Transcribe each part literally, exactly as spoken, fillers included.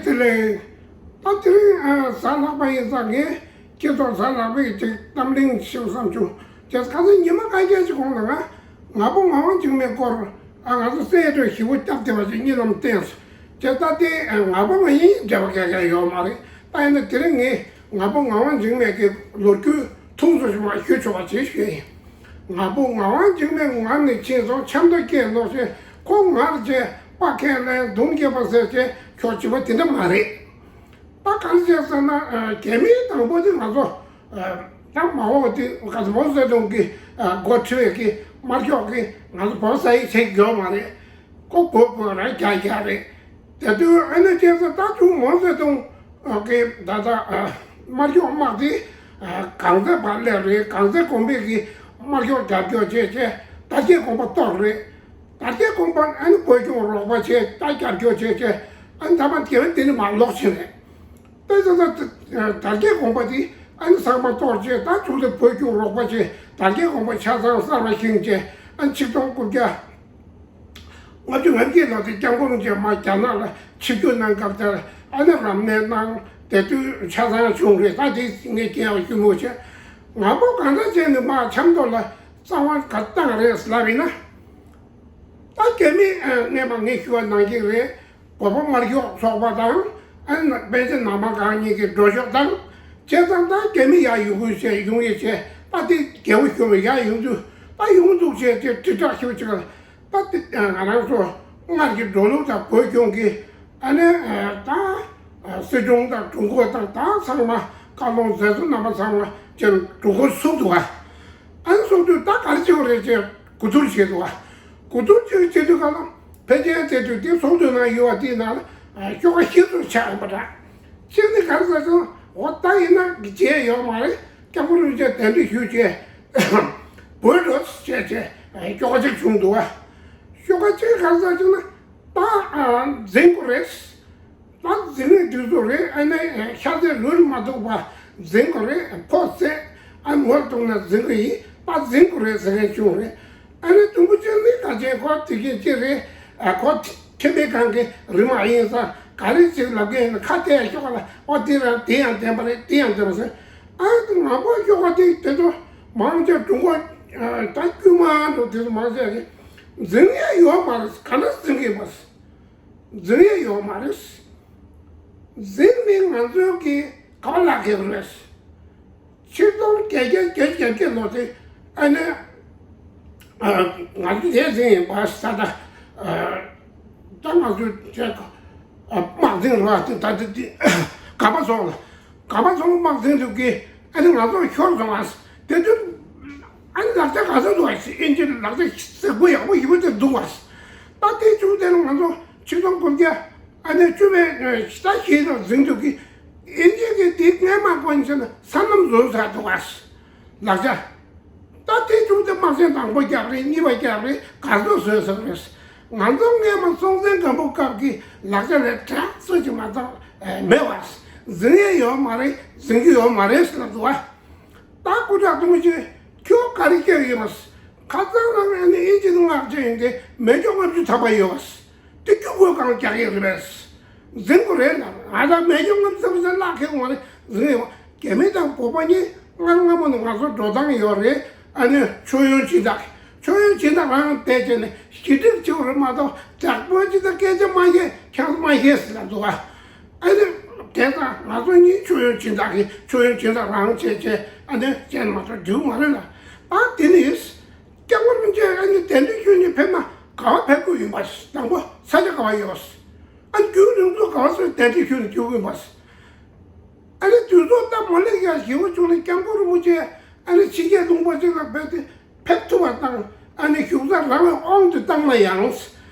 དེ་ལས་ད་དེ་རིང་ཨ་གཟའ་ལྷག་པ་ཡིན་ཙང་ངས་ཁྱེད་ཚོར་གཟའ་ལྷག་པའི་ཅིག་གཏམ་གླེང་ཞུ་བསམ་བྱུང་། དེ་ཁ་སང་ཉི་མ་ཁ་ཤས་ཅིག་གོང་ལ་ང་ང་ཕོ་ངག་དབང་འཇིགས་མེད་སྐོར་ཨ་ང་ཚོ་གསལ་སྒྲོས་ཞིབ་པོ་བརྒྱབ་བསྡད་པ་ཅིག་གཉིད་ལམ་བསྟན་སོང་། དེ་ད་དེ་ང་ཕོ་ང་ཡིན་འབྲེལ་བ་ག་ག་ཡོད་མ་རེད། ད་ཡིན་ན་དེ་རིང་ངས་ང་ཕོ་ངག་དབང་འཇིགས་མེད་ཀྱི་ལོ་རྒྱུས་ཐུང་སུ་ཞིག་མ་ཞུ་ཆོག་པ་ཅིག་ཞུས་ཡིན། ང་ཕོ་ངག་དབང་འཇིགས་མེད་ངར་ནས་ཕྱིན་སོང་། ཆབ་མདོ་སྐྱེས་ནོ་ཞེས་ཁོ་ངར་བྱས་པ་ཁས་ལེན་གདོང་སྐྱེས་པ་ཟེར་བྱས་ཁྱོད་བྱིས་པ་དེ་འདྲ་མ་རེད། ད་གང་བྱས་ཟེར་ན་རྒྱ་མིའི་དང་པོ་དེ་ང་ཚོ་ད་མ་འོངས་དེ་ག་ཚོད་མའོ་ཙེ་ཏུང་གི་འགོ་ཁྲིད་པའི་གི་དམར་ཤོག་གི་ང་ཚོ་བོད་ས་ཡིག་ཆེད་ཡོད་མ་རེད། ཁོ་བོད་བོད་རང་རྒྱ་རྒྱ་རེད། དེ་དུས་ཨ་ནི་བྱས་ཙང་ད་ཆུང་མའོ་ཙེ་ཏུང་གི་ད་ལྟ་དམར་ཤོག་དམག་དེ་གངས་རྩེ་བར་སླེབས་རེད། གངས་རྩེ་གོང་འཕེལ་གྱི་དམར་ཤོག་རྒྱབ་སྐྱོར་བྱས་བྱས་དར་རྒྱས་གོང་པ་གཏོར་རེད། དར་རྒྱས་གོང་པ་ཨ་ནི་བོད་སྐྱོང་རོགས་པ་བྱས་ད་རྒྱབ་སྐྱོར་བྱས་བྱས་ཨ་ནི་ད་མ་དེ་བས་དེ་ནི་མ་ལོག་ཕྱིན་རེད། དཔེ་ཆ་ཚ་དར་རྒྱས་གོང་པ་དེ་ཨ་ནི་ཚང་མ་གཏོར་བྱས་ད་ཆུང་དུ་བོད་སྐྱོང་རོགས་པ་བྱས་དར་རྒྱས་གོང་པ་ཆ་ཚང་གསར་བ་བཞེངས་བྱས་ཨ་ནི་ཆིག་སྟོང་དགུ་བརྒྱ། ལྔ་བཅུ་ང་བརྒྱད་ལོ་དེ་སྐྱབས་མགོན་རིན་པོ་ཆེ་མར་རྒྱ་ནག་ལ་ཆིབས་བསྒྱུར་གནང་སྐབས་དེར་ཨ་ནི་རབ་གནས་གནང་དེ་དུས་ཆ་ཚང་བྱུང་རེད། ད་དེ་ངས་རྒྱལ་བ་ཞུ་མོ་བྱས། ང་ཕོ་གང་འདྲ་བྱས་ནས་མར་ཆབ་མདོ་ལ་གསང་བ་ག་བཏང་རེད་ལབ་ཡིན་ན། ད་རྒྱ་མི་སྔས་མ་ངས་ཞུ་བ་ནང་བཞིན་རེད། བོད་པ་དམར་ཤོག་ཚོགས་པ་དང་ཨ་ནི་པཎ་ཆེན་ནང་པ་གང་གཉིས་ཀྱི་འགྲོ་ཕྱོགས་དང་བྱས་ཙང་ད་རྒྱ་མི་ཡར་ཡོང་གི་བྱས་ཡོང་ཡས་བྱས་ད་དེ་རྒྱལ་བོ་ཞུ་བ་ཡར་ཡོང་དུས་ད་ཡོང་འདུག་བྱས་དེ་དྲིལ་བསྒྲགས་ཞུ་ཅིག་ལ། ད་དེ་ང་རང་ཚོ་སྔར་གྱི་འགྲོ་ལུགས་དང་བོད་སྐྱོང་གི་ཨ་ནི་ད་སྲིད་སྐྱོང་དང་དྲུང་འཁོར་དང་ད་ཚང་མ་བཀའ་བློན་མཛད་གཙོ་རྣམ་པ་ཚང་མ་ཀྱང་དྲུང་འཁོར་ཚུགས་འདུག་ག་ཨ་ནི་ཚོགས་དུས་ད་ག་རེ་བྱེད་དགོས་རེད་ཅེས་གོ་བསྡུར་བྱེད་འདུག་ག་གོ་བསྡུར་བྱེད་བྱེད་དུས་ག་ལ་ཕལ་ཆེར་བྱེད་དུས་དེ་ཚོགས་དུས་ནང་ཡོད་པ་དེའི་ནང་ལ་ཤོག་ཁ་ཤེས་ཚོད་ཆགས་ཡོད་པ་འདྲ། ཤེས་ནི་ག་རེ་ཟེར་སོང་འོ་ད་ཡིན་ན་བྱས་ཡོད་མ་རེད། སྐྱབས་མགོན་རིན་པོ་ཆེ་གདན་འདྲེན་ཞུས་བྱས་བོད་འགྲོ་བྱས་བྱས་ཤོག་ཁ་ཅིག་བྱུང་འདུག་ག་ཤོག་ཁ་ཅིག་ག་རེ་ཟེར་བྱུང་ན་ད་འཛིན་དགོས་རེད། ད་འཛིན་ནས་དུས་ཚོད་རེད། ཨ་ནི་ཤ་ཚའི་ལུས་མ་ཐུག་པ་འཛིན་དགོས་རེད། ཕོ་ཚད་ཨ་ངོ་ཐུག་ན་འཛིན་གི་ཡིན། ད་འཛིན་དགོས་རེད་ཟེར་མཁན་བྱུང་རེད། ཨ་ནི་དུམ་བུ་ཅན་ནི་ག་ཅན་ཁོ་དེ་གིན་ཅི་རེད། ཨ་ཁོ་ཁྲིམས་མེད་གང་གི་རིན་མ་ཡིན་ས་ག་རེ་ཅིག་ལབ་མཁན་ཡིན་ན་ཁ་གཏད་ཤོག་ལ་ཨོ་དེ་རང་དེ་ཡང་བདེན་པ་རེད། དེ་ཡང་བདེན་པ་ཟེར། ཨ་ང་ཁོ་ཤོག་ཁ་དེ་དེ་ཚོ་མང་ཆེ་དྲུང་འཁོར་ད་དཀྱུས་མ་འགྲོ་དེ་ཚོ་མང་ཆེ་རེད། འཛིན་ཡས་ཡོད་མ་རེད། ག་འདྲ་འཛིན་གི་ཡོད་མ་རེད། འཛིན་ཡས་ཡོད་མ་རེད། འཛིན་མི་ང་ཚོའི་གི་ག་པར་ལག་ཁེལ་རེད། ཆིག་སྟོང་བརྒྱད་བརྒྱ་བརྒྱད་ཅུ་གྱ་བརྒྱད་ལོ་དེ་ཨ་ནི་ང་ཚོ་དེ་འཛིན་ཡིན་པ་ས་ད་ད་ང་ཚོའི་དེ་དམག་འཛིན་རེད་བ། དེ་ད་དེ་དེ་ག་པར་སོང་ལ། ག་པར་སོང་དམག་འཛིན་འདུག་གི་ཨ་ནི་ང་ཚོ་ཤོར་སོང་བ། དེ་དུས་ཨ་ནི་ལག་ཆ་ག་ཚོད་འདུག་བ། ཨིན་ཇི་ལག་ཆ་གཟིག་པོ་ཡག་པོ་ཞིག་པོ་དེ་འདུག་བ། ད་དེ་བྱུང་དེ་ལ་ང་ཚོ་ཆིག་སྟོང་དགུ་བརྒྱ་ཨ་ནི་བཅུ་པའི་ད་ཞེས་དང་འཛིན་འདུག་གི་ཨིན་ཇི་གི་དེ་སྔས་མ་ཀོན་ཆེ་ན་ས་ནམ་བཟོས་ཚར་འདུག་བ། ལག་ཆ། ད་དེ་བྱུང་དེ་དམག་ཆེན་དང་པོ་རྒྱག་རེད། གཉིས་པ་རྒྱག་རེད། ག་ཚོད་བཟོས་ཟེར་རེད། ང་ཚོ་སྔས་མ་སྲོང་བཙན་སྒམ་པོ་སྐབས་ཀྱི་ལག་ཆ་ལས་དྲག་ཚོད་ཅིག་མ་གཏོགས་མེད་བ། འཛིན་ཡས་ཡོད་མ་རེད། འཛིན་རྒྱུ་ཡོད་མ་རེད་ཟེར་ལབ་འདུག་བ། ད་སྐུ་དྲག་གཏོང་རྒྱུ་ཁྱོད་ག་རེ་སྐྱོན་ཡོད་པ། ཁ་སང་རང་ཨ་ནི་ཨིན་ཇི་དང་མངགས་བྱས་ཡིན་ཏེ་མེ་སྒྱོགས་ལྔ་བཅུ་ཐམ་པ་ཡོད་པ། དེ་རྒྱུ་གོས་གང་རྒྱག་ཡས་རེད་པས། འཛིན་དགོས་རེད་ལ་ང་ད་མེ་སྒྱོགས་ལྔ་བཅུ་ཐམ་པ་ལག་ཁེལ་འོང་རེད་འཛིན་ཡོད་པ། རྒྱ་མི་དང་བོད་པ་གཉིས་སྔར་སྔ་མོ་ནས་ང་ཚོ་འགྲོ་སྟངས་ཡོད་རེད། ཨ་ནི་ཆོས་ཡོན་སྦྱིན་བདག་ཆོས་ཡོན་སྦྱིན་བདག་རང་བསྡད་བྱས་ནས་ཞི་འགྲིག་བྱེད་དགོས་རེད་མ་གཏོགས་དྲག་པོའི་སྦྱིན་བདག་སྐད་ཆ་མ་བཤད་ཁྱང་མ་བཤད་ཟེར་ལ་འདུག་ཨ། ཨ་ནི་དེ་ལྟར་ང་ཚོ་གཉིས་ཆོས་ཡོན་སྦྱིན་བདག་གིས་ཆོས་ཡོན་སྦྱིན་བདག་རང་བྱས་བྱས་ཨ་ནི་བྱས་མ་གཏོགས་འགྲིག་མ་རེད་ལ། ད་དེ་ནི་སྐྱབས་མགོན་རིན་པོ་ཆེ་ཨ་ནི་གདན་འདྲེན་ཞུས་ནས་ཕེབས་ན་ག་པར་ཕེབས་དགོས་ཡིན་པ། དང་པོ་ས་ཆ་ག་པར་ཡོད་པ། ཨ་ནི་རྒྱུན་རིང་ཚོ་ག་པར་སོང་གདན་འདྲེན་ཞུས་ནས་འགྱོ་དགོས་ཡིན་པ། ཨ་ནི་དུས་ཚོད་སྟབས་མ་ལེགས་ཡ་ཞེ་པོ་བྱུང་ནས་སྐྱབས་མགོན་རིན་པོ་ཆེ་ཨ་ནི་ཕྱི་རྒྱལ་ལུང་པ་ཅིག་ལ་ཕེབས་ཏེ་ཕེབས་ཐུབ་པ་དང་ཨ་ནི་བཞུགས་ས་རང་ལ་དབང་དུ་བཏང་ན་ཡང་།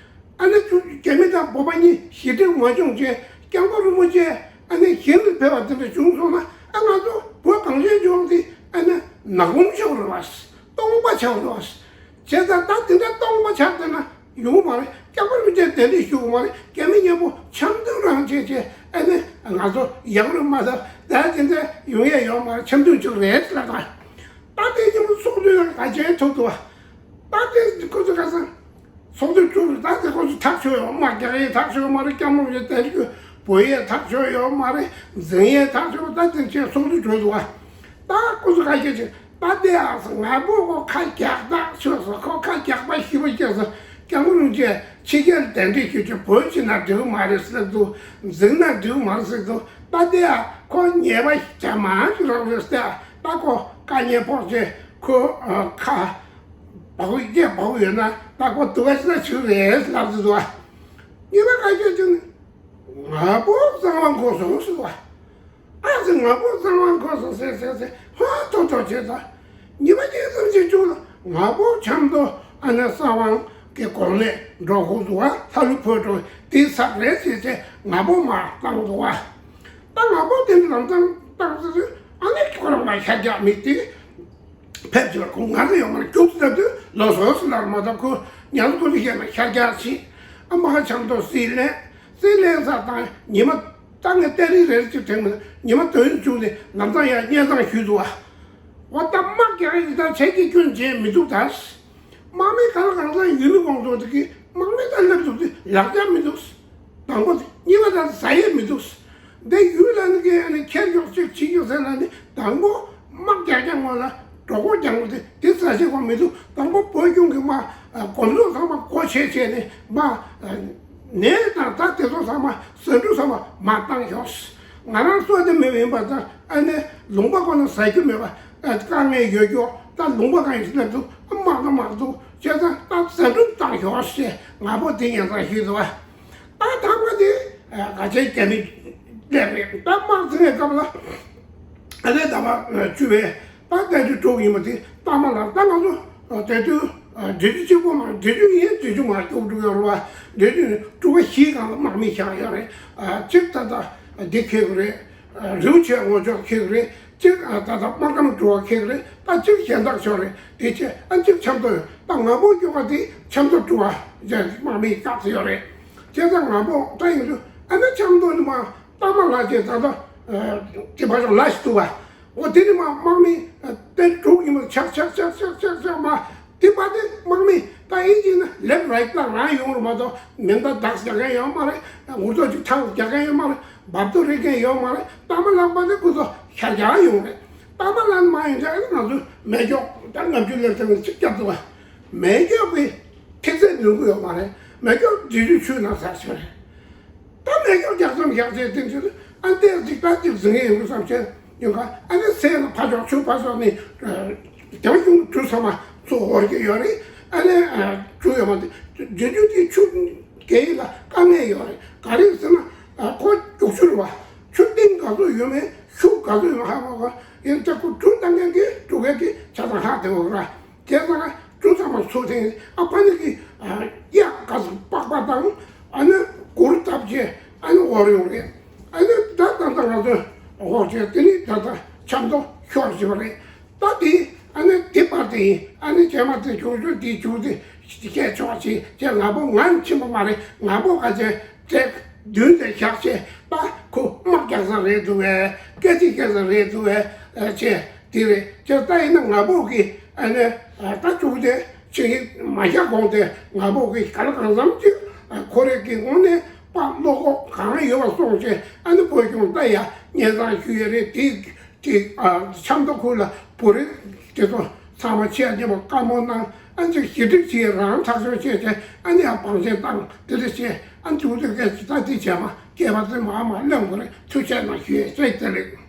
ཨ་ནི་རྒྱ་མི་དང་བོད་པ་གཉིས་ཞི་འགྲིག་མ་བྱུང་རྗེས་སྐྱབས་མགོན་རིན་པོ་ཆེ་ཨ་ནི་གཞན་དུ་ཕེབས་པ་དེ་འདྲ་བྱུང་སོང་ན་ཨ་ང་ཚོ་བོད་གངས་ཅན་ལྗོངས་འདི་ཨ་ནི་ནག་ཁུང་ཆགས་འགྲོ་བ། སྟོང་པ་ཆགས་འགྲོ་བ། བྱས་ཙང་ད་དེ་འདྲ་སྟོང་པ་ཆགས་བསྡད་ན་ཡོང་མ་རེད། སྐྱབས་མགོན་རིན་པོ་ཆེ་གདན་འདྲེན་ཞུ་གི་མ་རེད། རྒྱ་མི་མཉམ་པོ་འཆམ་མཐུན་རང་བྱས་བྱས་ཨ་ནི་ང་ཚོ་ཡག་རུ་མ་ཐག་ད་དེ་འདྲ་ཡོང་ཡས་ཡོད་མ་རེད། འཆམ་མཐུན་བྱུང་རེད་ལབ་དང་། ད་དེ་མཉམ་པོ་ཚོགས་འདུ་ཡང་ག་ཅན་ཐུབ་འདུག་བ། ད་དེ་ཁོ་ཚོ་ཁ་སང་ཚོགས་འདུ་བཅུག་རེད། ད་དེ་ཁོ་ཚོ་ཐག་ཆོད་ཡོད་མ་རྒྱག་ཡས་ཐག་ཆོད་ཡོད་མ་རེད། སྐྱབས་མགོན་རིན་པོ་ཆེ་གདན་འདྲེན་ཞུ་ བོ་ཡས་ཐག་ཆོད་ཡོད་མ་རེད། འཛིང་ཡས་ཐག་ཆོད། ད་དེ་ཆེ་སོང་དུ་གྲོལ་འདུག་བ། ད་ཁོ་ཚོ་ཁ་ཤས་ཀྱིས་ད་དེ་ཨ་ང་པོ་ཁོ་ཁ་རྒྱག་ཐག་ཆོད་སོང་། ཁོ་ཁ་རྒྱག་པ་ཞིབ་པོ་བྱས་སོང་། སྐྱབས་མགོན་རིན་པོ་ཆེ་ཕྱི་རྒྱལ་གདན་འདྲེན་ཞུས་ཀྱི་བོད་ཕྱིན་ན་འགྲིག་མ་རེད་ཟེར་འདུག་འཛིང་ན་འགྲིག་མ་རེད་ཟེར་འདུག་ད་དེ་ཨ་ཁོ་ཉེས་པ་བྱ་མང་ཞིག་རག་རེད་ཟེར། ད་ཁོ་དཀའ་ངལ་ཕོག་རྗེས་ཁོ་ཁ་བག་སྐད་བག་ཡོད་ན་ད་ཁོ་སྡུག་ག་ཤི་ན་ཆུ་རེད་ལབ་ཟེར་འདུག་ཉེས་པ་ག་ཤོད་ཅིག་ང་པོ་གསང་བ་འགོ་སོང་ཟེར་བ། ཨ་ཙི་ང་པོ་གསང་བ་འགོ་སོང་ཟེར་ཟེར་ཟེར་ཧ་ཐོ་ཐོ་བྱེད་ད། ཉི་མ་གཅིག་ཙམ་ཅིག་བཅུག་ལ་ང་པོ་ཆབ་མདོ་ཨ་ནེ་གསང་བ་གི་གོང་ནས་འགྲོ་དགོས་འདུག་བ། ལྷ་ལུ་བོད་འགྲོ་དེ་ཚག་རེད་ཟེར་ཟེར་ང་པོ་མ་བཏང་འདུག་བ། ད་ང་པོ་དེ་འདྲ་ལམ་སང་བཏང་ཟེར་ཟེར་ཨ་ནེ་ཁོ་རང་ལ་ཤ་རྒྱག་མི་དེ། ཕེབས་ཀྱི་ལ་ཁོང་ང་ཚོ་ཡོང་མ་རྒྱུགས་ལྟ་དུས་ལོ་སོ་སོ་ལར་མ་ཐག་ཁོ་ཉང་ཁོ་ཚོ་བཤད་ན་ཤར་རྒྱག་ཕྱིན། ཨ་མ་ཁ་ཆང་ཏོ་སྲིད་ལེན། སྲིད་ལེན་ས་དང་ཉི་མ་ད་ངས་ཏེ་རི་རེར་གཅིག་དྲན་མི་ཉི་མ་དོན་བཅུག་ནས་ལམ་སང་ཡང་སྙན་སང་ཞུས་འདུག་བ། འོ་ད་དམག་རྒྱག་ཡིན་ད་བྱས་ཀྱི་སྐྱོན་བྱས་མི་འདུག་ད། དམག་མི་ག་ལ་གང་ལ་ཡུལ་མི་དབང་ཐོག་དེ་གི་དམག་མི་ད་སླེབས་འདུག་དེ་ལག་ཆ་མི་འདུག་དང་པོ་དེ་གཉིས་པ་ད་ཟ་ཡས་མི་འདུག་འདི་ཡུལ་ལ་ནི་གི་ཨ་ནི་ཁྱེར་ཡོང་ཅིག་བྱེད་རྒྱུ་ཟེར་ན་ནི་དང་པོ་དམག་རྒྱག་རྒྱག་སྔོན་ལ་གྲོགས་པོ་རྒྱག་དགོས་དེ་དེ་ཟ་བྱེད་དགོས་མི་འདུག་དང་པོ་བོད་གཞུང་གི་དམག་གོམ་བཟོ་ཚང་མ་སྒོ་ཕྱེ་བྱས་ནས་དམག་ནས་དང་ད་དེ་ཚོ་ཚང་མ་ཟ་འབྲུ་ཚང་མ་མར་བཏང་ཤོག་ང་རང་སོ་དེ་མི་ཡིན་པ་ད་ཨ་ནི་ལུང་པ་ཁོ་ན་ཟ་རྒྱུ་མེད་པ་དཀའ་ངལ་ཡོད་རྒྱུ་ད་ལུང་པ་གང་ཡིན་ཟེར་ན་འདུག་དམག་ན་མ་འདུག་བྱས་ཙང་ད་ཟ་འབྲུ་བཏང་ཤོག་ཞེས་ང་པོ་དེ་ཉན་ས་ཞུས་འདུག་བ། ད་དང་པོ་དེ་ག་ཆེན་རྒྱ་མི་སླེབས་རེད། ད་དམག་འཛིང་བའི་སྐབས་ལ་ཨ་ནེ་ཟླ་བ་བཅུ་པའི་ད་ཟླ་བཅུ་དྲུག་ཡིན་པ་དེ་ལྟ་མ་ལ་ད་ང་ཚོ་དེ་དུས་འབྲི་ཆུ་གཅིག་པོ་མ་འབྲི་ཆུ་ཡིན་འབྲི་ཆུ་མ་སྐྱོབ་འགྲོ་ཡོད་རེད་བ། འབྲི་ཆུ་ནི་ཀྲུ་ག་བཞི་སྒང་ལ་དམག་མི་བཞག་ཡོད་རེད། གཅིག་ད་ལྟ་འདི་ཁེལ་གི་རེད། རིའུ་ཆེ་ངོ་ཅོག་ཁེལ་གི་རེད། གཅིག་ད་ལྟ་དམག་སྒམ་འགྲོ་བ་ཁེལ་གི་རེད། ད་གཅིག་གཞན་དག་ཤོར་རེད། དེ་ཆེ་ཨ་གཅིག་ཆབ་མདོ་ཡོད། ད་ང་པོ་སྐྱོབ་པ་དེ་ཆབ་མདོ་འགྲོ་བ་དམག་མི་བཀག་ཚེ་ཡོད་རེད། བྱས་ཙང་ང་པོ་ད་ཡིན་དུས་ཨ་ནི་ཆབ་མདོ་ནི་མ་ལྟ་མ་ལ་ཅེ་ད་ལྟ་དེ་བ་ཞོག་ལ་ཞིག་ཏུ་བ། འོ་དེ་ནི་མ་དམག་མི་དེ་དྲུག་ཡིན་མ་ཆག་ཆག་ཆག་ཆག་ཆག་ཆག་མ། དེ་པ་དེ་དམག་མི་ད་ཨིན་ཇི་ནི་left right ལ་རང་ཡོང་རུ་མ་གཏོགས་མེ་མདའ་བདག་རྒྱག་མཁན་ཡོད་མ་རེད། འུར་ཐོག་ཅིག་ཐག་རྒྱག་མཁན་ཡོད་མ་རེད། འབབ་ཏོ་རེག་མཁན་ཡོད་མ་རེད། ལྟ་མ་ལག་པ་དེ་ཁོ་ཚོ་ཤར་རྒྱག་ཡོང་རེད། ལྟ་མ་ལག་མ་ཡོང་ཙང་ང་ཚོ་མེ་སྒྱོགས་ད་ལྔ་བཅུ་ལེབ་ཐེངས་གཅིག་བརྒྱབ་འདུག་བ། མེ་སྒྱོགས་པའི་ཐིག་ཚད་ཉུང་གི་ཡོད་མ་རེད། མེ་སྒྱོགས་འབྲི་ཆུ་ཆུ་ནང་ཟག་ཆོག་རེད། ད་མེ་སྒྱོགས་རྒྱག་མཚམས་བཞག་ཚེ་དེ་ཚོ་ཨ་འདས་ཅིག་ད་ཅིག་ཟིང་ངེ་ཡོང་གི་བསམ་ཤེས་ཡོང་ག་ཨ་ནི་སེ་ལ་ཕ་ཕྱོགས་ཆུ་ཕ་ཕྱོགས་ནི་དེ་བ་ཡོང་གྲུ་ཚང་མ་ཚོ་འོར་གྱི་ཡོད་རེད། ཨ་ནི་གྲུ་ཡོད་མ་དེ་འབྲི་ཆུ་དེ་ཆུ་རྒྱག་ཡིན་ལ་དཀའ་ངལ་ཡོད་རེད། ག་རེ་ཟེར་ན་ཁོ་རྒྱུག་ཆུ་རེད་བ། ཆུ་གཏིང་ག་ཚོད་ཡོད་མེད་ཤུགས་ག་ཚོད་ཡོད་ཧ་གོ་ག་ཡིན་ད་ཁོ་གྲུ་བཏང་མཁན་གྱི་གྲུ་མཁན་གྱི་ཆ་ཚང་ཧ་དེ་འོ་ར། དེ་ཙང་གྲུ་ཚང་མ་ཚུར་འཐེན། ཨ་ཕ་ནི་གི་གཡག་ག་ཚོད་པགས་པ་དང་ཨ་ནི་གུར་བཏབ་བྱས་ཨ་ནི་འོར་ཡོང་རེད། ཨ་ནི་ད་ད་ད་ང་ཚོ་འོར་བྱས་དེ་ནི་ད་ད་ཆབ་མདོ་ཤོར་བྱས་པ་རེད། ད་དེ་ཨ་ནི་དེ་པར་དེ་ཡིན། ཨ་ནི་རྗེས་མ་དེ་བྱུང་ཆུ་དེ་བྱུང་དེ་སྐད་ཆོག་ཆེ་ཁྱེད་ང་པོ་ང་ཕྱིན་པ་མ་རེད། ང་པོ་ག་ཚད་དེ་མདུན་དེ་བཞག་བྱས་ད་ཁོ་དམག་རྒྱག་ས་རེད་འདུག་བས། སྐད་ཆ་བཤད་ས་རེད་འདུག་བས་བྱས། དེ་རེད། ཁྱེད་ལྟ་ཡིན་ན་ང་པོ་གི་ཨ་ནི་ད་ཅུང་དེ་ཅིག་མ་བཞག་གོང་དེ་ང་པོ་གི་ག་ལ་གང་འཚམ་ཅིག་ཁོ་རེ་གི་དངོས་གནས་དཔའ་བློ་ཁོག་གང་ཡོད་པ་སོང་ཅེས་ཨ་ནི་བོད་སྐྱོང་ལྟ་ཡ་སྙན་སང་ཞུ་ཡ་རེད། དེ་དེ་ཆབ་མདོ་ཁུལ་ལ་བོད་རིགས་དེ་ཚོ་ཚང་མ་ཆེ་ཉེ་མ་བཀའ་མོལ་གནང་། ཨ་ནི་ཅིག་ཞི་འགྲིག་བྱས་རང་ཐག་གཅོད་བྱས་ཏེ་ཨ་ནི་ཡང་བང་ཆེན་བཏང་དེ་འདྲ་བྱས་ཨ་ནི་ཅུང་དེ་སྐད་ཆ་ད་དེ་བྱས་མ་སྐྱེས་པ་དེ་མ་མ་གླེང་དགོས་རེད། ཐུགས་རྗེ་གནང་ཞུ་ཡ་ཅིག་དེ་རེད།